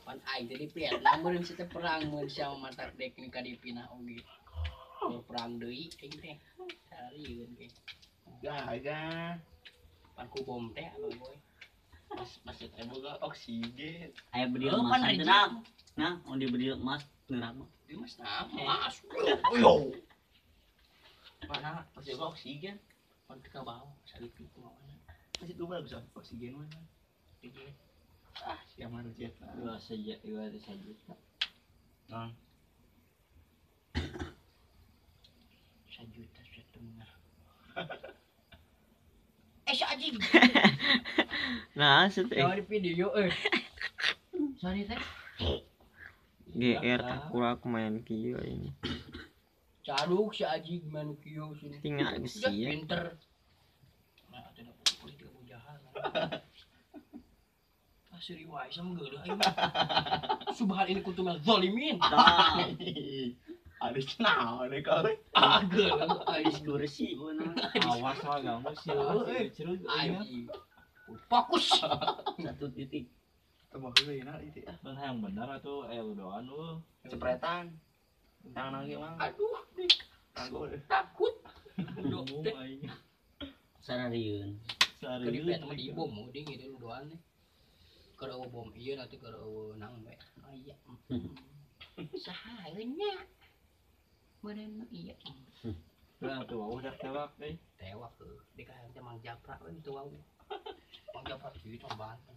Pan aing teh di Vietnam meureun si teh perang mun sia mata dek ni ka dipinah oge. Perang deui aing teh. Sarieun ge. Gaga. Pan ku bom teh abang boy. Mas masih teh boga oksigen. Aya bedil Oh, emas pan teh reject. Nah, oh di bedil emas neurak mah. Di mas nah, mas. Yo. Mana masih boga oksigen? Pan teu ka bawah sakitu kumaha. Masih dua bisa oksigen mah. Reject. Ah, siapa reject lah. Dua saja, dua saja. Nah, 1,5 juta. Eh si anjing. Nah, set eh. Jangan di video eh. Sorry teh. GR takura aku main kieu ini. Caduk si anjing main kieu sini. Tinggal Udah geus ya. pinter. Nah, tidak boleh tidak jahat. Ah, seri wae sama geuleuh aing. Subhan ini kuntum zalimin. Tah, ada naon deh kau. Ah, geuleuh aing. diskursi bener. Awas lah ganggu sih. Cerut Anjing. Fokus. Satu titik. Tambah heula na itu ah. Ban hayang bener atuh aya ludoan lu. Cepretan. Tangan lagi mah. Aduh, Tangguh deh. takut. Dok Bingung teh. aing. Sararieun. Keur di Sarieun. Vietnam di bom di gitu ludoan teh. Keur eueuh bom ieu nanti keur eueuh naon we. Oh iya. Saha nya? Meureun iya. Nah, tuh wau dak tewak euy. Tewak heuh. Di ka teh Mang Japra we teu wau. Mang Japra kieu tong Banten.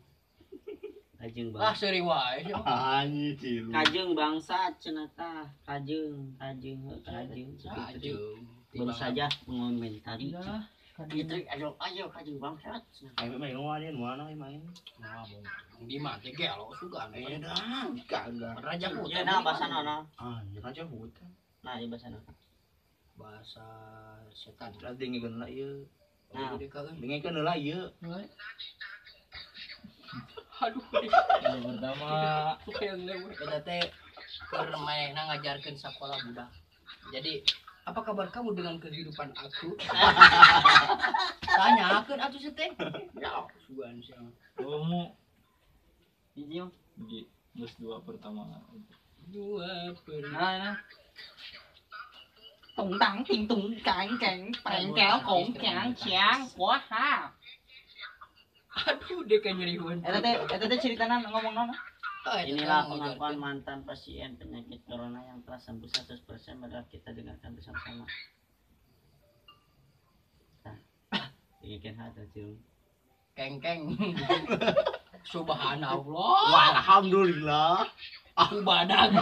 Kajeng Ah bangsa. seuri wae sih. Anjing cilu. Kajeng bangsa cenah tah. Kajeng, kajeng, heuh, kajeng. Kajeng. Baru saja mengomentari. Udah. Itu ayo ayo kajeng bangsa. cenah. Ayo main main mana main. Nah, bom. Di mah teh gelo sugan. Eh dah, kagak. Raja hutan. Ya nah bahasa naon? Ah, raja hutan. Nah, ieu bahasa naon? Bahasa setan. Terus dengekeun lah ieu. Nah. Gede ka euy. Dengekeun lah ieu. Aduh, Yang pertama yang lewat. Eta teh keur manehna ngajarkeun sakola budak. Jadi, apa kabar kamu dengan kehidupan aku? Tanyakeun atuh sih teh. Ya, sugan sih. kamu Hiji mah. hiji geus dua pertama. Dua per Nah, nah. Tùng tặng tiền tùng cạn cạn bạn kéo cũng cạn chàng quá ha. Aduh, dia kayak nyeri heuan. Eta teh ceritana ngomong naon? Oh, eta teh Inilah ngajarkeun. pengakuan mantan pasien penyakit corona yang telah sembuh 100% padahal kita dengarkan bersama-sama. Nah, dengarkan hati cium. Kengkeng. Subhanallah. Walhamdulillah. Aku badag.